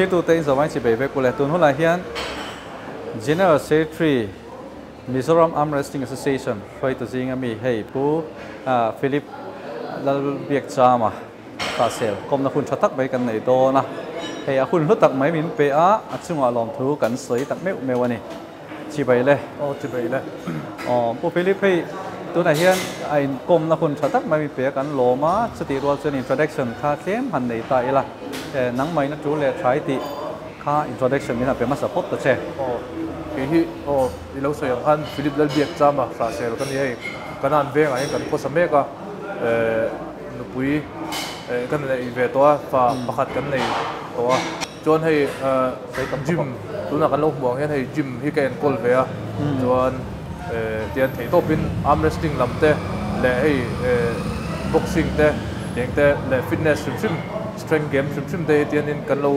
Thlirtute in zawmai chi bei vek ule. Tun hunah hian General Secretary Mizoram Arm Wrestling Association hruaitu zinga mi hei Pu Philip Lalbiakchama Hahsel kawmna hun tha tak mai kan nei dawn a. Hei a hun hlu tak mai min pe a, a chungah lawmthu kan sawi tak meuh meuh a ni. Chibai le. Aw chibai le. Aw Pu Philip hei tunah hian a inkawmna hun tha tak mai min pe a kan lawm a, chutih rual chuan introduction kha tlem han nei ta ila, nangmahina tul leh thai tih kha introduction min han pe hmasa phawt ta che. Aw kei hi aw i lo sawi ang khan Philip Lalbiak Chama Hrahsel ka ni hei, Kanan vengah hian kan khawsa mek a, nupui kan neih ve tawh a, fa pakhat kan nei tawh a. Chuan hei gym tunah kan lo hmuh ang hian hei gym hi ka enkawl ve a, chuan tian theih tawpin arm wrestling lam te leh hei boxing te tiang te leh fitness hrim hrim strength game hrim hrim te hi tianin kan lo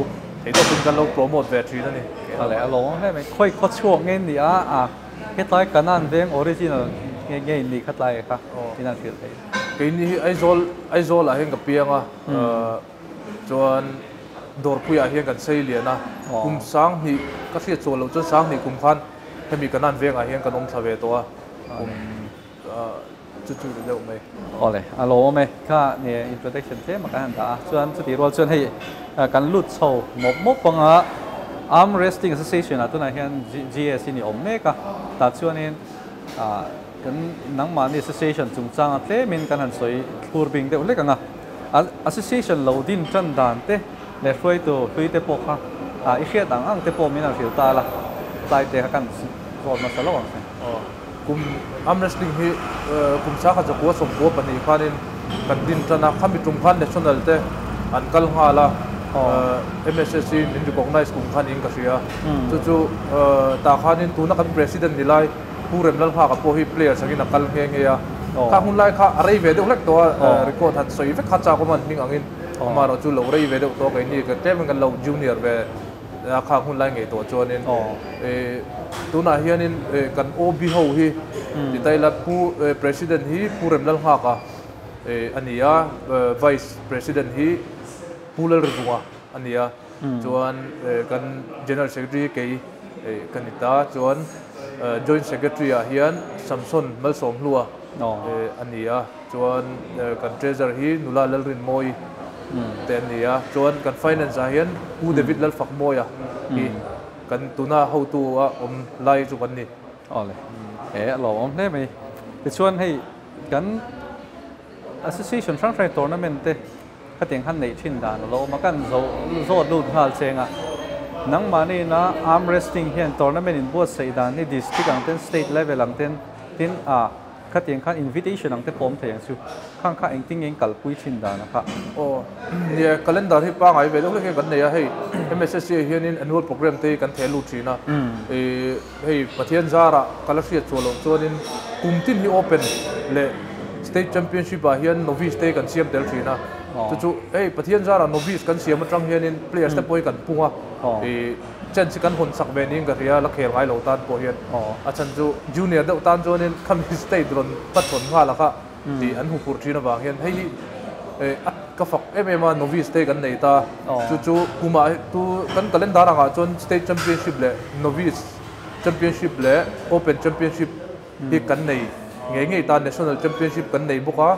theih tawpin kan lo promote ve thin a ni. A leh a lawm hle mai, khawi khaw chhuak nge ni a, a hetlai Kanan veng original nge nge in nih kha tlai kha in an hrilh thei. Keini hi Aizawl Aizawl ah hian ka piang a, Chuan Dawrpuiah hian kan sei lian a, kum sanghnih ka hriat chuan loh chuan sanghnih kum khan hemi Kanan vengah hian kan awm thla ve tawh a, kum chu chu ni deuh mai. Awle, a lawm e, kha ni introduction tlem a kan han dah a, chuan chutih rual chuan hei kan lut chho mawp mawp anga Arm Wrestling Association ah tunah hian GS hi ni awm mek a, tah chuanin kan nangmahni association chungchanga tlemin kan han sawi thlur bing deuh hlek ang a. Association lo din tan dan te leh hruaitu hlui te pawh kha i hriat ang ang te pawh min han hrilh ta la, tlai te kha kan zawt nasa lo ang che. Aw, kum arm wrestling hi kum sangkhat zakua sawmkua pahnih khanin kan din tan a, khami tum khan national te an kal nghal a, MSSC min recognize kum khan in ka hria. Chu chu tah khanin tuna kan president ni lai Pu Remlalnghaka pawh hi players angin a kal nghe nghe a, kha hun lai kha a rei ve deuh hlek tawh a, record han sawi vek kha chak awm a an hming angin amaherawh chu lo rei ve deuh tawh a keini ka tlemin kan lo junior ve a kha hun lai ngei tawh chuanin tunah hianin kan OB ho hi ti ta ila Pu President hi Pu Remlalnghaka a ni a, Vice President hi Pu Lalrivunga a ni a. Chuan kan General Secretary kei ka ni ta, chuan Joint Secretary ah hian Samson Malsawmhlua a ni a, chuan kan Treasurer hi Nula Lalrinmawi te an ni a, chuan kan Finance ah hian Pu David Lalfakmawia hi kan tuna hotu a awm lai chu kan ni. Awle, he a lawmawm hle mai. Tichuan hei kan Association hrang hrang tournament te Khatiang khan neih thin dan a lo awm a, kan zo zawt lut nghal cheng a. Nangmahni ina arm wrestling hian tournament in buatsaih dan hi district ang ten, state level ang ten, tin ah khatiang khan invitation ang te pawh awm thei ang chu. Khang kha engtin nge in kalpui thin dan a kha? Aw, nia, calendar hi pangai ve deuh hlek hian kan nei a, hei MSSC ah hianin annual program te hi kan theh lut thin a, ih hei Pathian zarah ka la hriat chhuah loh chuanin kum tin hi open leh State Championship ah hian novice te kan siam tel thin a, chu chu hei Pathian zarah novice kan siam atang hianin players te pawh hi kan pung a, ih chance hi kan hawn sak ve niin ka hria la khel ngai lo tan pawh hian a chhan chu junior deuh tan chuanin khami state rawn hmachhawn nghal a kha tih an huphurh thin avang hian hei hi a ka fak em em a novice te kan nei ta, chu chu kumah tu kan calendar angah chuan state championship leh novice championship leh open championship hi kan nei ngei ngei ta, National Championship kan nei bawk a,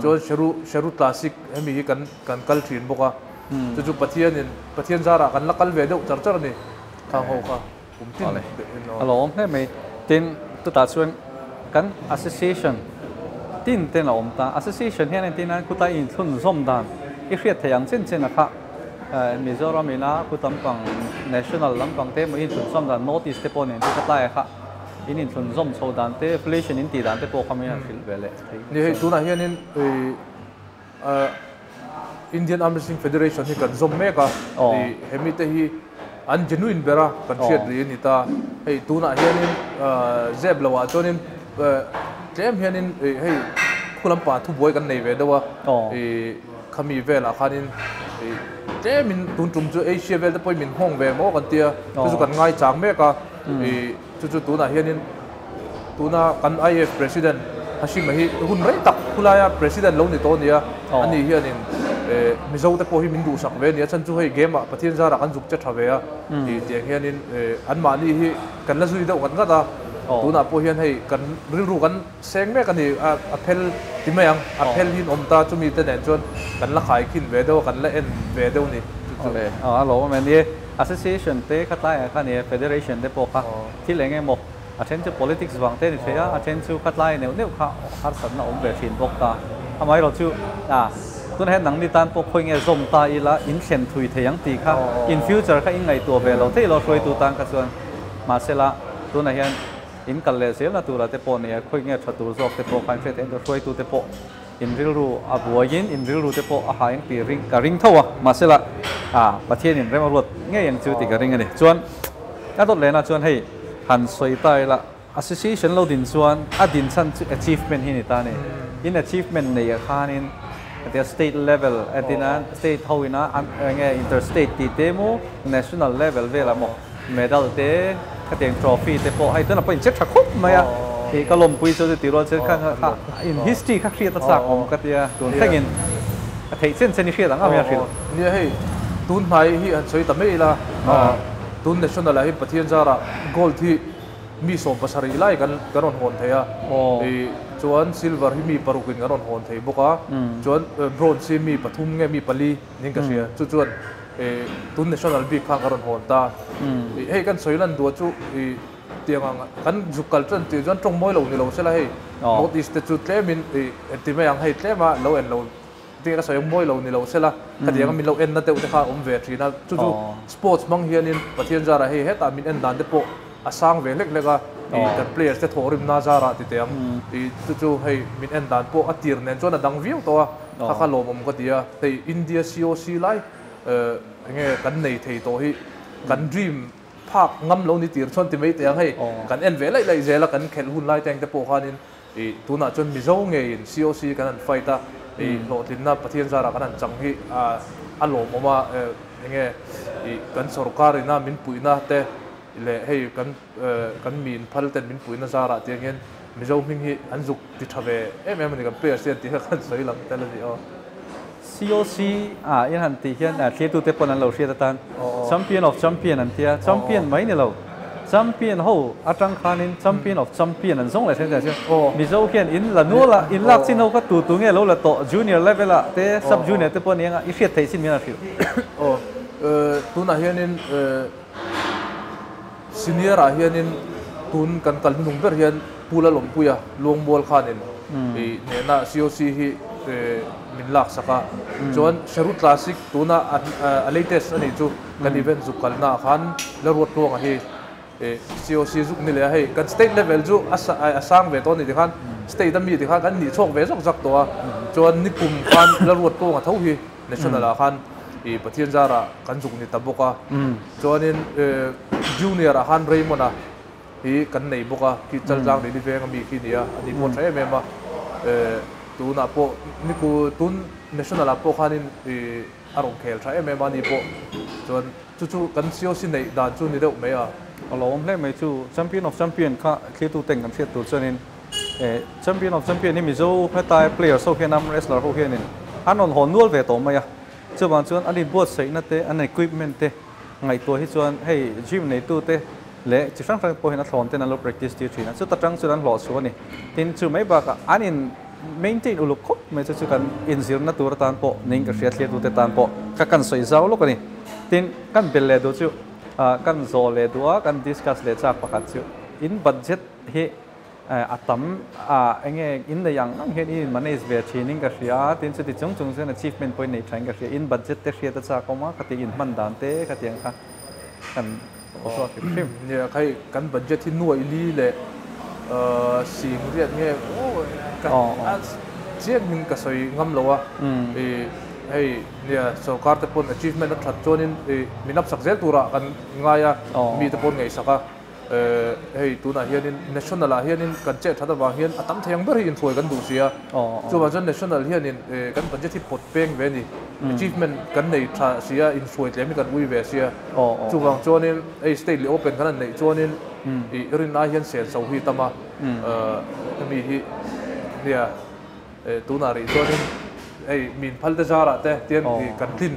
chuan Sheru Sheru Classic hemi hi kan kan kal thin bawk a, chu chu Pathianin Pathian zarah kan la kal ve deuh char char a ni, khang ho kha kum tin in aw. A lawm hle mai. Tin, chutah chuan kan association tin ten a awm ta, association hian entir nan khuta inthlun zawm dan i hriat theih ang chen chen a kha Mizoram ina khu lampang national lampang te emaw inthlun zawm dan notice te pawh nen chu ka tlai a kha. In inthlun zawm chho dan te, affiliation in tih dan te pawh kha min han hrilh ve leh thei. Ni hei tunah hianin Indian Arm Wrestling Federation hi kan zawm mek a, hemi te hi an genuine ber a kan hriat rih a ni ta. Hei tunah hianin zep loh ah chuanin tlem hianin hei khu lampa thubuai kan nei ve deuh a, khami velah khanin tlemin tun tum chu Asia vel te pawhin min nghawng ve maw kan tia, chu chu kan ngaichang mek a. Chu chu tunah hianin tuna kan IAF President Hashim-a hi hun rei tak khulaia President lo ni tawh a ni a, ani hianin Mizo te pawh hi min duhsak ve a ni a chhan chu hei game ah Pathian zarah kan zuk che tha ve a tih tiang hianin anmahni hi kan la zui deuh ngat ngat a tunah pawh hian hei kan rilru kan seng mek a ni a phel ti mai ang a phel hi an awm ta chumi te nen chuan kan la khaikhin ve deuh a kan la en ve deuh a ni chu chu. Awle a lawm awm e ni association te kha tlaiah kha ni federation te pawh kha thil eng emaw A then chu politics vang te a ni thei a, a then chu khatlai neuh neuh kha harsatna awm ve thin bawk ta. Amaherawh chu a tunah hian nangni tan pawh khawi nge zawm ta ila in thlen thui thei ang tih kha in future kha in ngaihtuah ve lo thei lo hruaitu tan kha chuan mahsela tunah hian in kal leh zelna tura te pawh nia khawi nge tha tur zawk te pawh kha in hriat theih ang hruaitu te pawh in rilru a buaiin in rilru te pawh a ha ang tih ring ka ring tho a mahsela a Pathian in rem a ruat ngei ang chu tih ka ring a ni. Chuan a dawt lehna chuan hei han sawi ta ila association lo din chuan a din chhan chu achievement hi a ni ta a ni. In achievement nei ah khanin hetia state level entina state ho ina an enge inter state tih te maw national level velah maw medal te khatiang trophy te pawh hei tunah pawh in che tha khawp mai a tih ka lawmpui chu chu tih rual chuan kha kha in history kha hriat a chak awm ka tia tun thlengin a theih chen chen i hriat ang ang hian a hrilh. Nia hei tun hnai hi han sawi ta mai ila tun national ah hi Pathian zarah gold hi mi 17 lai kan kan rawn hawn thei a ih chuan silver hi mi parukin kan rawn hawn thei bawk a chuan bronze hi mi pathum nge mi pali niin ka hria chu chuan Tun national bik kha ka rawn hawn ta. Hei kan sawi lan duah chu tiang ang kan zuk kal chuan tih chuan tawng mawi lo ni lo sela hei North East te chu tlemin engti mai ang hei tlema lo en lo tinge ka sawi ang mawi lo ni lo sela khatiang a min lo en na deuh te kha a awm ve thin a. Chu chu sports hmang hianin Pathian zarah hei hetah min en dan te pawh a sang ve hlek hlek a kan players te thawhrimna zarah ti teh ang chu chu hei min en dan pawh a tir nen chuan a dang viau tawh a. Kha kha lawmawm ka ti a, hei India COC lai enge kan nei thei tawh hi kan dream phak ngam lo ni tir chuan ti mai teh ang hei kan en ve laih laih zel a kan khelh hun lai te ang te pawh khanin ih tunah chuan Mizo ngeiin COC kan han fight a ih hlawhtlinna Pathian zarah kan han chang hi a lawmawm a enge ih kan sorkar ina min puihna te leh hei kan kan mi inphal ten min puihna zarah tiang hian Mizo hming hi an zuk ti tha ve em em a ni kan players te an tih kha kan sawi lang tel a ni aw. COC ah in han tih hian thlir tute pawn an lo hriat atan Champion of Champion an tia, Champion mai ni lo Champion ho atang khanin Champion of Champion an zawng leh thin a Mizo hian in la nual a, in lak chin ho kha tu tu nge lo la tawh Junior level ah te Sub Junior te pawh a ni anga i hriat theih chin min han hrilh. Aw tunah hianin Senior ah hianin tun kan kal hnung ber hian Pu Lalawmpuia Luangmual khanin i hnehna COC hi min lak sak a. Chuan Sheru Classic tuna a latest a nih chu kan event zuk kalna ah khan Laruatluanga hi COC zuk ni leh a, hei kan state level chu a sang ve tawh a ni tikhan state a mi tikhan kan nih chhuak ve zawk zawk tawh a. Chuan nikum khan Laruatluanga tho hi National ah khan i Pathian zarah kan zuk ni ta bawk a, chuanin Junior ah khan Raymond a hi kan nei bawk a, khi Chaltlang leh Liveng a mi khi nia, a ni pawh tha em em a, tunah pawh niku tun National ah pawh khanin i a rawn khel tha em em a ni pawh, chuan chu chu kan COC neih dan chu ni deuh mai a. A lawm hle mai chu, Champion of Champion kha thlir tuten kan hriat tur chuanin Champion of Champion hi Mizo hetlai players ho hian arm wrestler ho hianin an rawn haw nual ve tawh mai a, chuvang chuan an inbuatsaihna te an equipment te ngaihtuah hi chuan hei gym neitu te leh chi hrang hrang pawhin a thlawn ten an lo practice tir thin a, chuta tang chuan an hlawh chhuah a ni. Tin, chu mai bakah an in maintain uluk khawp mai chu chu kan inzirna tur atan pawh ning ka hria thliatute tan pawh ka kan sawi zau lawk a ni. Tin, kan bel leh duh chu kan zawh leh duh a, kan discuss leh chak pakhat chu in budget hi A tam a, enge in nei ang ang hian i in manage ve thin in ka hria a, tin chuti chung chung chuan achievement pawh i nei tha in ka hria, in budget te hriat a chak awm a, khatiang in hman dan te khatiang kha kan awh chhuak hrim hrim. Nia khai kan budget hi nuaih li leh sing riat nge ka chiang in ka sawi ngam lo a, hei nia sorkar te pawn achievement a that chuanin min up sak zel turah kan ngai a, mi te pawn ngaihsak a. Hei tunah hianin national ah hianin kan chet that avang hian a tam thei ang ber hi inhruai kan duh si a, chuvang chuan national hianin kan budget hi pawt peng ve a ni, achievement kan nei tha si a, inhruai tlem hi kan ui ve si a, chuvang chuanin hei state leh open kan han neih chuanin ih rin ai hian sel chho hi tam a, hemi hi nia tunah rih chuanin. hei min phal te zarah te tian kan tlin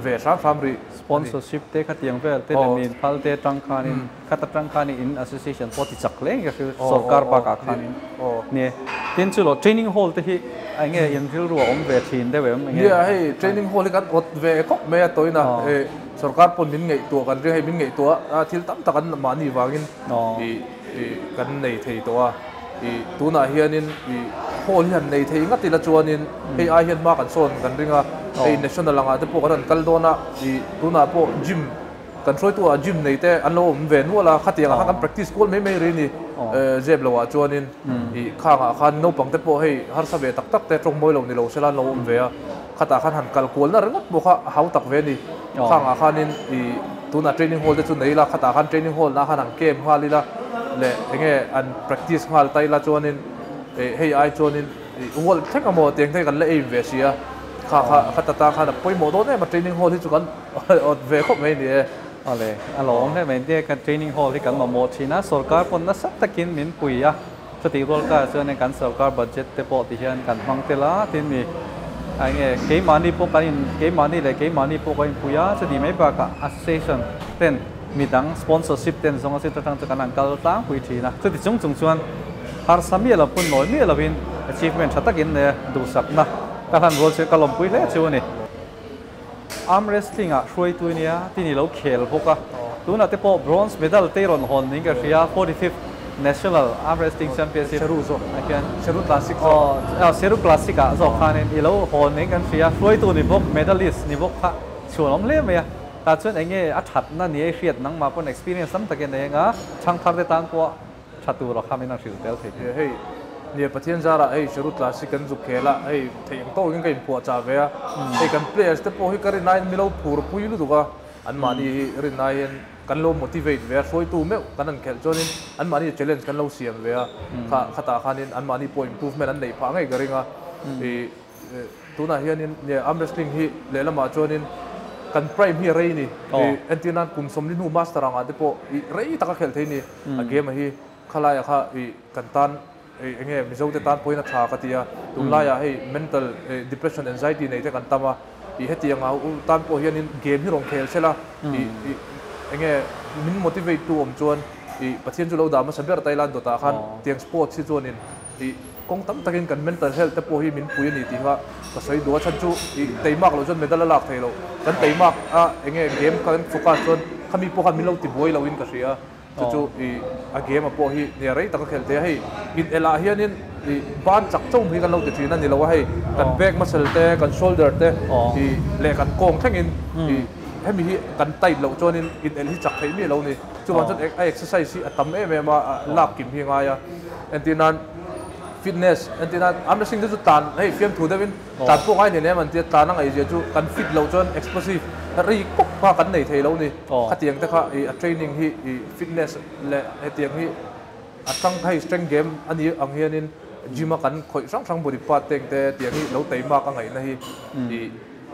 ve hram hram rih. Sponsorship te kha tiang vel te leh min phal te atang khanin khat atang khanin in association pawh ti chak hle ka hria sorkar bakah khanin nia tin chu lo training hall te hi eng nge in rilru a awm ve thin deuh em eng nge. Nia hei training hall hi kan awt ve khawp mai a tawina sorkar pawn min ngaihtuah kan ring a hei min ngaihtuah a thil tam tak an mahni vangin kan nei thei tawh a. I tunah hianin i hall hi han nei thei ngat ila chuanin hei ai hian hma kan sawn kan ring a, hei national angah te pawh kan rawn kal dawn a, i tunah pawh gym kan hruaitu ah gym nei te an lo awm ve nual a, khatiang ah khan kan practice kual mai mai ri ni zep lo ah chuanin i khang ah khan naupang te pawh hei harsa ve tak tak te tawng mawi lo ni lo sela an lo awm ve a, khatah khan han kal kual na ringawt pawh kha a hau tak ve a ni, khang ah khanin i tunah training hall te chu nei ila khatah khan training hall ah khan han camp nghal ila leh enge an practice nghal ta ila chuanin eh hei ai chuanin ih world thleng amaw tiang te kan la aim ve si a, kha kha kha ta tang khan a pawimawh dawn em a training hall hi chu kan awt ve khawp mai a ni e. Awle, a lawm hle mai nia kan training hall hi kan mamawh thin a, sorkar pawn nasa takin min pui a. Chutih rual kaiah chuan kan sorkar budget te pawh ti hian kan hmang tel a, tin mi a enge keimahni pawh kan in keimahni leh keimahni pawh kan inpui a, chutih mai bakah association ten midang sponsorship ten zawng a chita tang chu kan han kal tlangpui thin a, chuti chung chung chuan harsa miah lo phun nawi miah lovin achievement tha takin nei a duhsakna ka hlan rual chu ka lawmpui hle chu a ni. Arm wrestling ah hruaitu i nia tin i lo khel bawk a, tunah te pawh bronze medal te i rawn hawn niin ka hria, 45th National Arm Wrestling Championship Seru zawk ah hian Seru Classic zawk aw Seru Classic ah zawk khanin i lo hawn niin kan hria, hruaitu ni bawk medalist ni bawk kha chhuan awm hle mai a, tah chuan eng nge a thatna ni a i hriat nangmah pawn experience tam takin nei anga chhangthar te tan pawh Tha tur a kham in a hrilh tel thei tih. Hei nia Pathian zarah hei Seru Classic kan zuk khel a, hei theih ang tawkin ka inphuah chah ve a, hei kan players te pawh hi ka rin aiin milo phur pui lutuk a, anmahni hi rin aiin kan lo motivate ve a, hruaitu meuh kan han khelh chuanin anmahni challenge kan lo siam ve a, kha khatah khanin anmahni pawh improvement an neih phah ngei ka ring a, ih tunah hianin nia arm wrestling hi lehlamah chuanin kan prime hi a rei ni, ih entir nan kum sawmli hnu master angah te pawh ih rei taka khelh thei ni. A game a hi khalaia kha i kan tan eng nge Mizo te tan pawhin a tha ka ti a, tunlaiah hei mental depression anxiety nei te kan tam a, i hetiang ah u tan pawh hianin game hi rawn khel sela i i eng nge min motivate tu awm chuan i Pathian chu lo dah hmasa ber ta ila dawtah khan tiang sports hi chuanin i kawng tam takin kan mental health te pawh hi min pui a ni tih kha ka sawi duh a, chhan chu i teimak loh chuan medal a lak thei loh, kan teimak a eng nge game kan focus chuan khami pawh khan min lo tibuai loin ka hria. Chu chu i a game a pawh hi nia rei tak a khelh thei a, hei in elh ah hianin i ban chak chauh hi kan lo ti thin a ni lo a, hei kan back muscle te kan shoulder te i leh kan kawng thlengin i hemi hi kan tight loh chuanin in elh hi chak theih miah lo a ni. Chuvang chuan a exercise hi a tam em em a, lak kim hi a ngai a, entir nan fitness entir nan arm wrestling te chu tlan hei fiamthu deuhin Tlan pawh ngai nen em an tia, tlan a ngaihzia chu kan fit loh chuan explosive ri pawp kha kan nei thei lo ni. Khatiang te kha i a training hi i fitness leh hetiang hi a tang hei strength game a ni ang hianin gym a kan khawih hrang hrang body part te engte tiang hi lo teimak a ngaihna hi i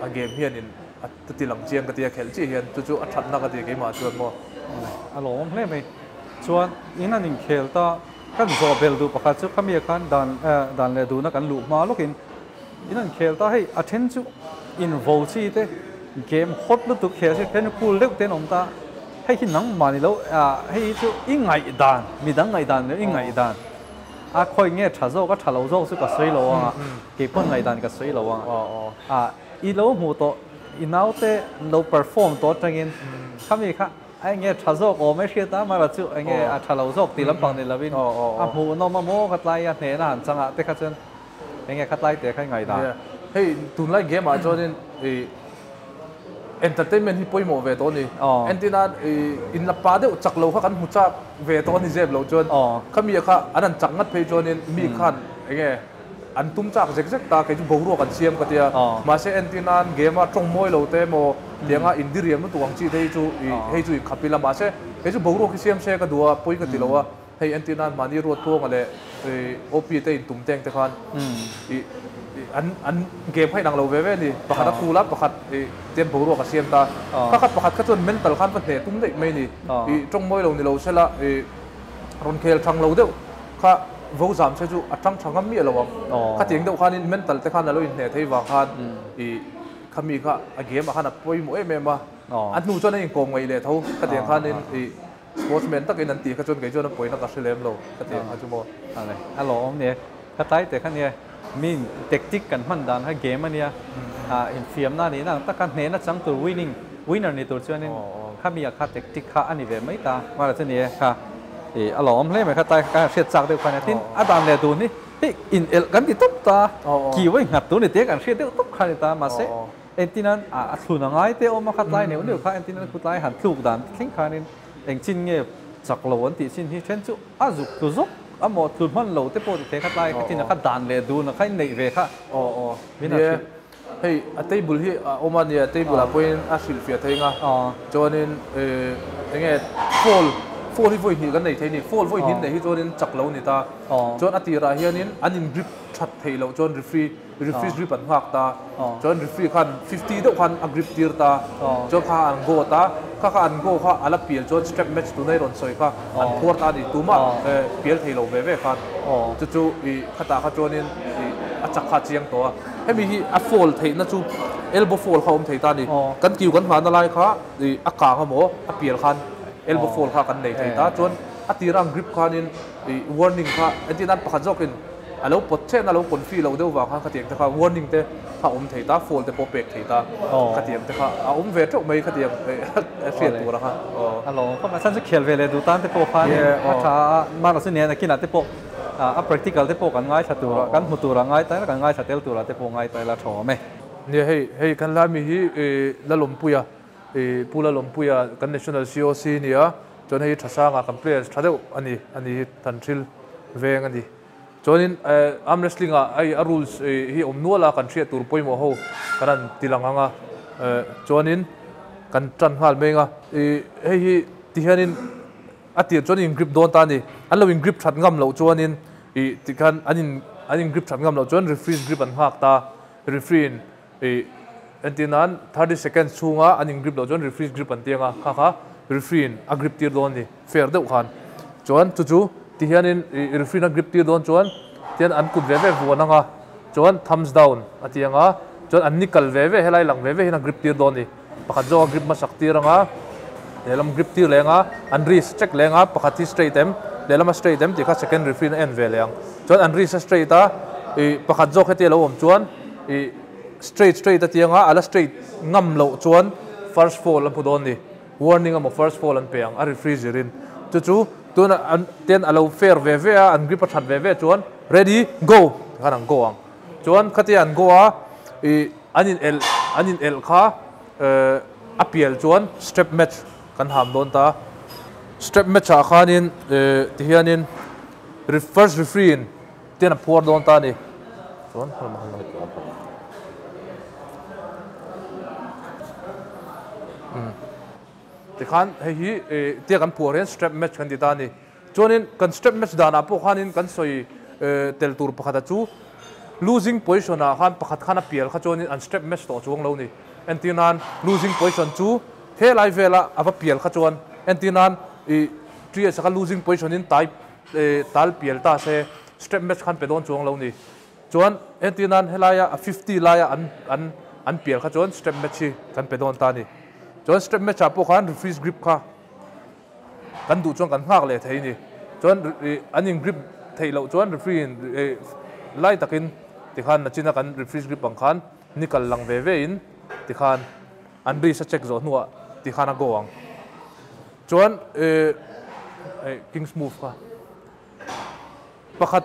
a game hianin a ti lang chiang ka tia khelh chiah hian chu chu a thatna ka ti keimah chuan maw. A lawmawm hle mai. Chuan in an inkhel ta Kan zawh bel duh pakhat chu khami khan dan dan leh duhna kan luh hma lawkin in an khel ta hei a then chu in vo chi te game hot lutuk khel chi then cool deuh te an awm ta hei hi nangmah ni lo hei hi chu i ngaih dan midang ngaih dan leh i ngaih dan a khawi nge tha zawk a tha lo zawk chu ka sawi lo ang a keipawh ngaih dan ka sawi lo ang a i lo hmuh tawh i naute lo perform tawh atangin khami kha A enge tha zawk awm e hriat a, mara chu enge a tha lo zawk tih lampang ni lovin a hmuhnawm a maw khatlai a hnehna han changah te kha chuan enge khatlai teh kha i ngaihdan. Nia, hei tunlai game ah chuanin i entertainment hi pawimawh ve tawh a ni. Entirna i inla pa deuh chak lo kha kan hmu chak ve tawh a ni zep lo chuan khami ah kha an han chak ngat phei chuanin mi khan enge an tum chak zek zek ta kei chu boruak an siam ka tia mahse entir nan game a tawng mawi lo te emaw tianga in diriam lutuk ang chi te hi chu i hei chu in khap ila mahse kei chu boruak hi siam se ka duh a pawi ka ti lo a hei entir nan mahni ruat tluanga leh i OP te in tum teng te khan i an an game kha inang lo ve ve a ni pakhat a cool a pakhat i tian boruak a siam ta kha khat pakhat kha chuan mental khan va hneh tum daih mai a ni i tawng mawi lo ni lo sela i rawn khel thang lo deuh kha. vo zam se chu a tang tha ngam mi lo ang khatiang deuh khanin mental te khan alo in hne thei wang khan i khami kha a game a khan a poi mu em em a a hnu chuan a in kawm ngai le tho khatiang khanin i sportsman takin an ti kha chuan kei chuan a poina ka hre lem lo khatiang kha chu mo ale alo om ne khatai te khan ye min tactic kan man dan ha game ania a in fiam na ni nang taka hne na chang tur winning winner ni tur chuanin khami a kha tactic kha ani ve mai ta mara chu ni kha e alo om hle mai khatai ka hriat chak deuh khan tin a dan le du ni in el kan ti top ta ki wei ngat tu ni te kan hriat deuh top kha ni ta ma se entinan a thluna ngai te oma khatlai neu neu kha entinan khutlai han thluk dan thleng khanin eng chin nge chak lo an ti chin hi then chu a zuk tu zuk a mo tu man lo te po te khatlai khatin kha dan le du na khai nei ve kha o o min a hei a table hi oma nia table a point a hril fia theinga chuanin enge fall fall hi voi ni kan nei thei ni fall voi hin nei hi chuanin chak lo ni ta chuan atira hianin an in grip that thei lo chuan referee referee grip an ngak ta chuan referee khan 50 deuh khan a grip tir ta chuan kha an go ta kha kha an go kha ala pial chuan strap match tu nei ron soi kha an phuar ta ni tuma pial thei lo ve ve khan chu chu i khata kha chuanin a chak kha chiang to hemi hi a fall thei na chu elbow fall kha om thei ta ni kan kiu kan hma na lai kha a kang amo a pial khan elbow fall kha kan nei thei ta chuan a tirang grip khanin warning kha entinan pakhat zawkin alo pot chen alo konfi lo deuh wang khan khatiang te kha warning te kha om thei ta fall te pawh pek thei ta khatiang te kha a om ve teuh mai khatiang hriat tur a kha alo kha chan chu khel ve le du tan te pawh khan a tha ma ra chu ne na kina te pawh a practical te pawh kan ngai tha tur kan hmu tur a ngai tai kan ngai tha tel tur te pawh ngai tai la tho me ne hei hei kan la mi hi lalompuia pula lompuia kan national COC nia chuan hei thasanga kan players tha deuh ani ani than thil veng ani chuanin arm wrestling a ai a rules hi om nuala kan hriat tur pawimawh ho kanan tilang anga chuanin kan tan nghal menga hei hi ti hianin a tir chuan in grip dawn ta ni an lo in grip that ngam lo chuanin i tikhan an in grip that ngam lo chuan referee grip an nghak ta referee in entinan 30 seconds chunga an in grip lo chuan referee grip an tianga kha kha referee in a grip tir dawn ni fair deuh khan chuan chu chu ti hianin referee na grip tir dawn chuan tian an kut ve ve vuan anga chuan thumbs down a tianga chuan an nikal ve ve helai lang ve ve hin a grip tir dawn ni pakhat zawk a grip ma sak tir anga lehlam grip tir lenga an wrist check lenga pakhat hi straight em lehlam a straight em ti kha second referee na en ve leng chuan an wrist a straight a pakhat zawk heti lo awm chuan straight straight a tianga ala straight ngam lo chuan first fall an phu dawn ni warning amo first fall an pe ang a referee zirin chu chu tuna an ten alo fair ve ve a an grip a that ve ve chuan ready go khan an go ang chuan khati an go a i an in el kha a pial chuan strap match kan ham dawn ta strap match a khanin ti hianin first referee in ten a phuar dawn ta ni chuan ti khan hei hi tia kan phuar hian strap match kan ti ta ni chuanin kan strap match danah pawh khanin kan sawi tel tur pakhat a chu losing position ah khan pakhat khan a pial kha chuanin an strap match tawh chuang lo ni entinan losing position chu helai vela ava pial kha chuan entinan i tri saka losing position in tai tal pial ta se strap match khan pe dawn chuang lo ni chuan entinan helaia a 50 laia an an an pial kha chuan strap match hi kan pe dawn ta ni chuan strap match ah pawh khan referee grip kha kan duh chuan kan nghak leh thei ni chuan an in grip thei lo chuan referee in lai takin tikhan na china kan referee grip ang khan nikal lang ve ve in tikhan an wrist a check zo hnuah tikhan a go ang chuan king's move kha pakhat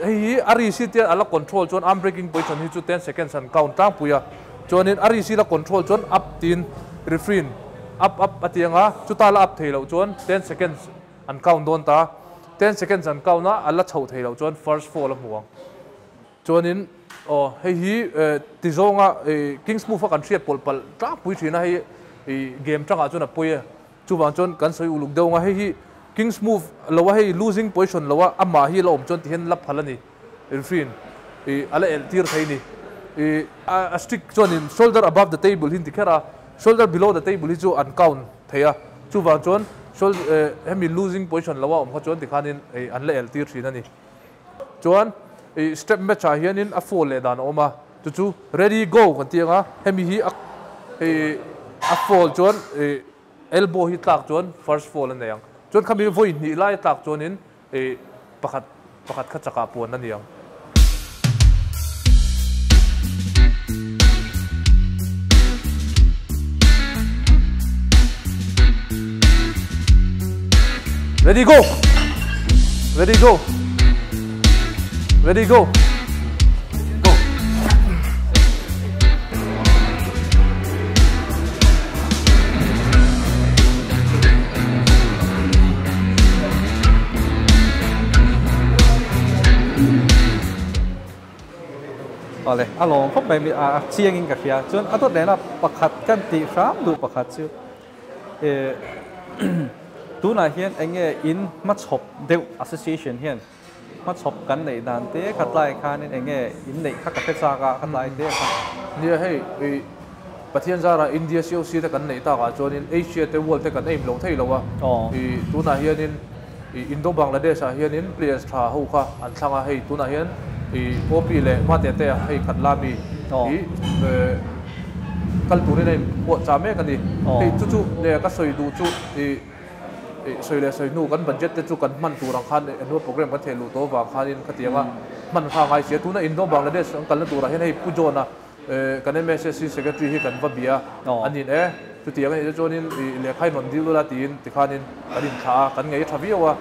hei hi a ri si tian ala control chuan arm breaking position hi chu 10 seconds an count tlang puia chuanin a ri si la control chuan up tin referee up up atianga chuta la up thei lo chuan 10 seconds an count dawn ta 10 seconds an count na ala chho thei lo chuan first fall a hmuang chuanin o hei hi ti zawnga king's move a kan hriat pawlh palh tlang pui thina hei game tangah chuan a pui a chuwang chuan kan sawi uluk deuh hei hi king's move lowa hei losing position lowa ama hi la awm chuan ti hian la phal ani referee ala el tir thei ni a stick chuanin shoulder above the table hin ti khera shoulder below the table hi chu an count thei a chuwang chuan hemi losing position lowa awm kha chuan ti khanin an la el tir thin ani. Chuan i strap match ah hianin a fall leh dan a awm a, chu chu ready go kan tih anga hemi hi a i a fall chuan i elbow hi tlak chuan first fall a nei ang. Chuan khami vawi hnih lai a tlak chuanin i pakhat pakhat kha chakah puan a ni ang. Ready go! Ready go! Ready go! Go! Awle, a lawm khawp mai a chiangin ka hria. Chuan a dawt lehna pakhat kan tih hram duh pakhat chu tunah hian eng nge in hmachhawp deuh association hian hmachhawp kan neih dan te kha tlai khanin eng nge in neih kha ka hre chak a kha tlai te kha. Nia hei i Pathian zara India COC te kan neih takah chuanin Asia te World te kan aim lo thei lo a, i tunah hianin i Indo Bangladesh ah hianin players tha ho kha an thlang a, hei tunah hian i OP leh Hmate te hei khat la mi i kal turin a inpuahchah mek a ni. Hei chu chu ka sawi duh chu i sawi leh sawi hnu kan budget te chu kan hman tur ang khan annual program kan theh luh tawh avang khanin khatianga hman kha a ngai si a. Tuna Indo Bangladesh an kalna turah hian hei Pu John-a kan MSSC secretary hi kan va bia a nin e. Chutiang a nih te chuanin lehkha in rawn dil ula tiin tikhanin kan inthlah a, kan ngei tha viau a,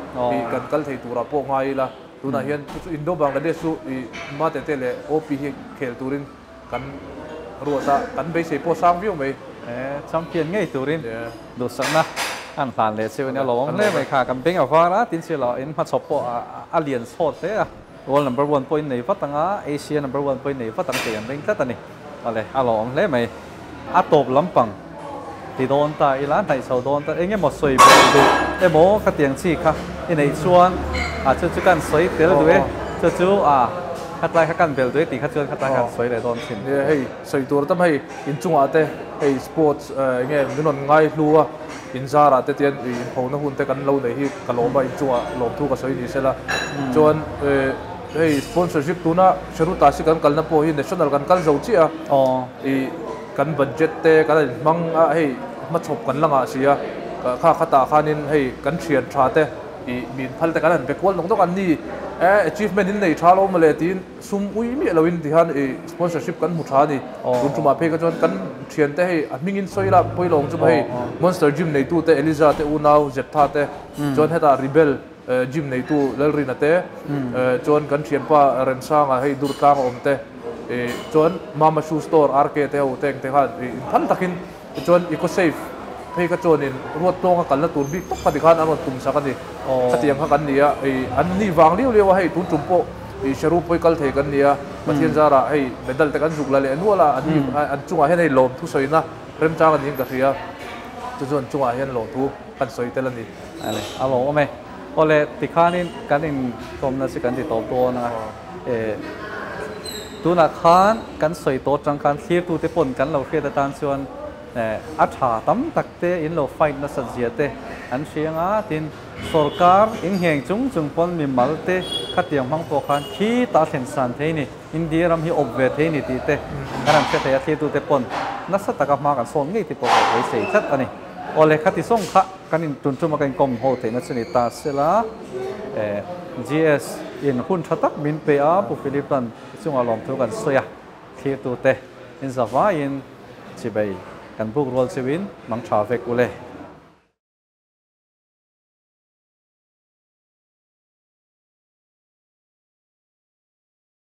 kan kal thei turah pawh ngai ila. Tunah hian chu chu Indo Bangladesh chu Mate te leh OP hi khel turin kan ruat a, kan beisei pawh sang viau mai. Champion ngei turin duhsakna an hlan leh cheu ania lawm hle mai kha. Kan beng a var a, tin silo in hmachhawp pawh a lian chhawt hle a. World number one pawhin nei vat ang a, Asia number one pawhin nei vat ang tih an ring tlat a ni. Awle, a lawm hle mai. A tawp lampang ti dawn ta ila, hnaih chho dawn ta, eng emaw sawi belh duh emaw khatiang chi kha i neih chuan a chu chu kan sawi tel duh e, chu chu a khatlai kha kan belh duh e tih kha chuan khatlai kha an sawi leh dawn thin. Nia hei sawi tur tam hei inchungah te hei sports eng nge min rawn ngai hlu a inzarah te tian inphona hun te kan lo nei hi ka lawm a inchungah lawmthu ka sawi ni sela chuan hei sponsorship tuna Sheruta si kan kalna pawh hi national kan kal zo chiah a i kan budget te kan in hmang a hei hmachhawp kan la ngah si a kha khatah khanin hei kan thian tha te i min phal te kan han be kual nawk nawk an ni e achievement in nei tha lo mawle tiin sum ui miah loin tihian i sponsorship kan hmu tha a ni tun tumah phei kha chuan kan thian te hei a hmingin sawi la pawilawng chu hei monster gym neitu te Eliza te unau Zeptha te chuan hetah rebel Gym neitu Lalrina te, chuan kan thianpa Remsanga hei Durtlang a awm te, chuan Mama Shoe Store RK te ho te engte khan inphal takin chuan Ecosafe phei kha chuanin Ruattlawnga kalna tur bik tawp kha tikhan an rawn tum sak a ni. Khatiang kha kan ni a, an ni vang liau liau a, hei tun tum pawh Sheru pawi kal thei kan ni a, Pathian zarah hei medal te kan zuk la leh nual a, an chungah hian hei lawmthu sawina remchang a niin ka hria, chu chuan chungah hian lawmthu kan sawi tel a ni. Ale, a lo awm e. Awle, tikhanin kan inkawmna chu kan ti tawp dawn a. E, tunah khan kan sawi tawh atang khan thlirtute pawn kan lo hriat atan chuan e, a tha tam tak te in lo fight nasat zia te an hria ang a, tin sorkar ingheng chung chung pawn mimal te khatiang hmang pawh khan khi ta thlen san thei ni, India ram hi awp ve thei ni tih te kan han hre thei a, thlirtute pawn nasa taka hma kan sawn ngei te pawh ka beisei tlat a ni. Awle, khati sawng kha kan in tun ṭuma ka inkawm ho theihna chu ni ta sela, GS in hun ṭha tak min pe a, Pu Philip chuan i chungah lawmthu kan sawi a, thlirtute in zavaiin chibei kan buk rual cheuhin mang ṭha vek ule.